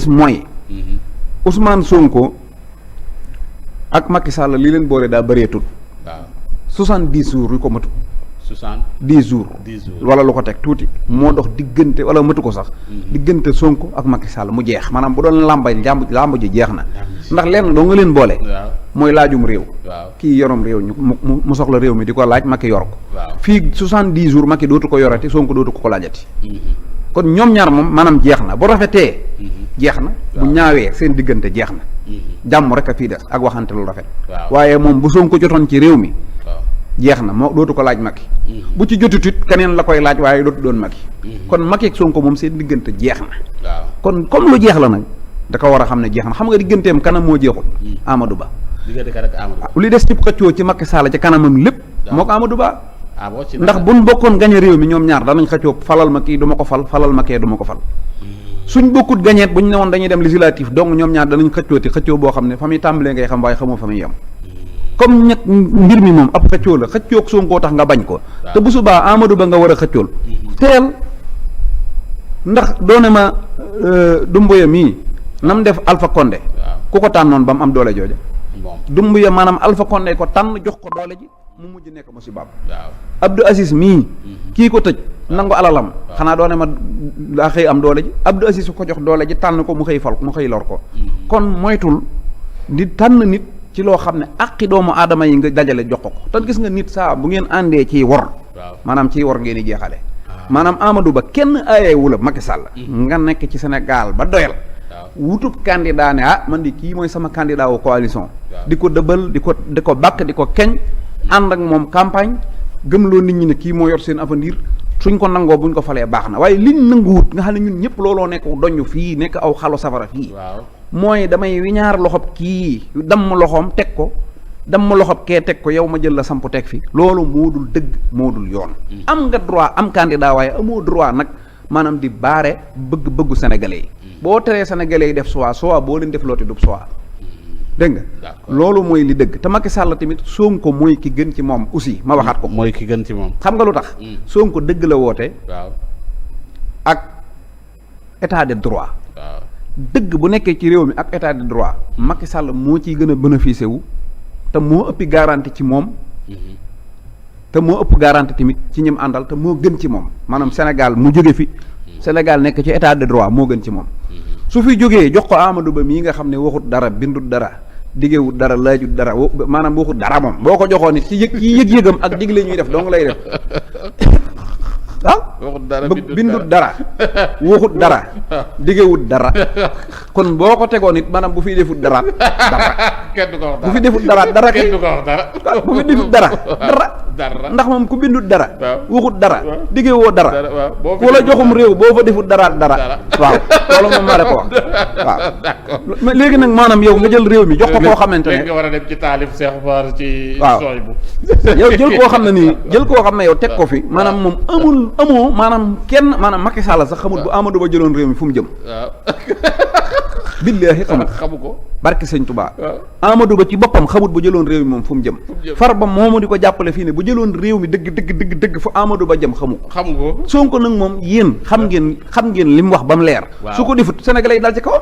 mooy Ousmane Sonko ak Macky Sall li leen boole daa bëreetul. waaw 70 jours yu ko matu. 10 jours. jours wala lu ko teg tuuti moo dox diggante wala matu ko sax. diggante Sonko ak Macky Sall mu jeex maanaam bu doon làmba làmb ji jeex na. ndax lenn doo nga leen boole. waaw mooy laajum réew. waaw kii yorom réew ñu mu soxla réew mi di ko laaj Macky yor ko. waaw fii 70 jours Macky dootu ko yorati Sonko dootu ko laajati. kon ñoom ñaar moom maanaam jeex na bu rafetee. jeex na bu ñaawee seen diggante jeex na. jàmm rek a fii des ak waxante lu rafet. waaye moom bu Sonko jotoon ci réew mi. jeex na moo dootu ko laaj Macky. bu ci jotutut keneen la koy laaj waaye dootu doon Macky. kon Macky ak Sonko moom seen diggante jeex na. waaw kon comme lu jeex la nag da ko war a xam ne jeex na xam nga digganteem kanam moo jeexul. Amadou Ba. diggante kan ak Amadou Ba. li des ci xëccoo ci Macky Sall ci kanamam lépp. moo ko Amadou Ba. ndax buñ bokkoon gañe réew mi ñoom ñaar danañ xëccoo falal ma kii du ma ko falal ma kee du ma ko fal. suñ bokkut gañeet buñ ne woon dañuy dem législatif donc ñoom ñaar danañ xëccooti xëccoo boo xam ne fa muy tàmbalee ngay xam waaye xamoo fa muy yem. comme ñett mbir mi moom ab xëccoo la xëccoog Sonko tax nga bañ ko. te bu subaa Amadou Ba nga war a xëccool. teel ndax doone ma Dumbuya mii nam def Alpha Condé. ku ko tànnoon ba mu am doole jooja. Dumbuya maanaam Alpha Condé ko tànn jox ko doole ji mu mujj nekk musibaam. Abdou Aziz mii. kii ko tëj nangu alalam. xanaa doone ma daa xëy am doole ji Abdou Aziz su ko jox doole ji tànn ko mu xëy fal mu xëy lor ko. kon moytul di tànn nit. ci loo xam ne àqi doomu aadama yi nga dajale jox ko te gis nga nit saa bu ngeen àndee ciy wor. maanaam ciy wor ngeen di jeexale. maanaam Amadou Ba kenn aayeewula Macky Sall. nga nekk ci Sénégal ba doyal. wutub candidat ne man di kii mooy sama candidat wu coalition. di ko dëbal di ko bàkk di ko keñ. ànd ak moom campagne gëmloo nit ñi ne kii moo yor seen avenir suñ ko nangoo buñ ko falee baax na waaye liñ nanguwut nga xam ne ñun ñëpp looloo nekk doñu fii nekk aw xalu safara fii. mooy damay wiñaar loxob kii damm loxoom teg ko damm loxob kee teg ko yow ma jël la samp teg fi loolu moo dul dëgg moo dul yoon. am nga droit am candidat waaye amoo droit nag maanaam di baare bëgg-bëggu sénégalais yi. boo teree sénégalais yi def soit boo leen def looti du soit dégg nga. loolu mooy li dëgg te Macky Sall tamit Sonko mooy ki gën ci moom aussi ma waxaat ko. mooy ki gën ci moom. xam nga lu tax. Sonko dëgg la woote. ak état de droit. dëgg bu nekkee ci réew mi ak état de droit Macky Sall moo ciy gën a bénéficié wu te moo ëppi garantie ci moom te moo ëpp garantie tamit ci ñim àndal te moo gën ci moom maanaam Sénégal mu jóge fi Sénégal nekk ci état de droit moo gën ci moom su fi jógee jox ko Amadou Ba mii nga xam ne waxut dara bindut dara diggewut dara laajut dara maanaam waxut dara moom boo ko joxoon nit ci yëg-yëgam ak digle ñuy def dong lay def waxut dara bindut dara waxut dara diggewut dara kon boo ko tegoon it maanaam bu fi defut dara kenn du ko wax bu fi defut dara kenn du ko wax dara bu fi defut dara ndax moom ku bindut dara waxut dara diggewoo dara ku la joxum réew boo fa defut dara waaw loolu moom maa la ko wax waaw léegi nag maanaam yow nga jël réew mi jox ko koo xamante ne nga war a dem ci taalif Cheikh Bara ci sooy bu yow jël koo xam ne nii jël koo xam ne yow teg ko fi maanaam moom amoo maanaam kenn maanaam Macky Sall sax xamul bu Amadou Ba jëloon réew mi fu mu jëm. waaw. billaahi xamu ko. barke sëñ Touba. Amadou Ba ci boppam xamut bu jëloon réew mi moom fu mu jëm. far ba moomu di ko jàppale fii ne bu jëloon réew mi dëgg fu Amadou Ba jëm xamu ko. Sonko nag moom yéen xam ngeen li mu wax ba mu leer. su ko defut Sénégalais yi dal ci kawam.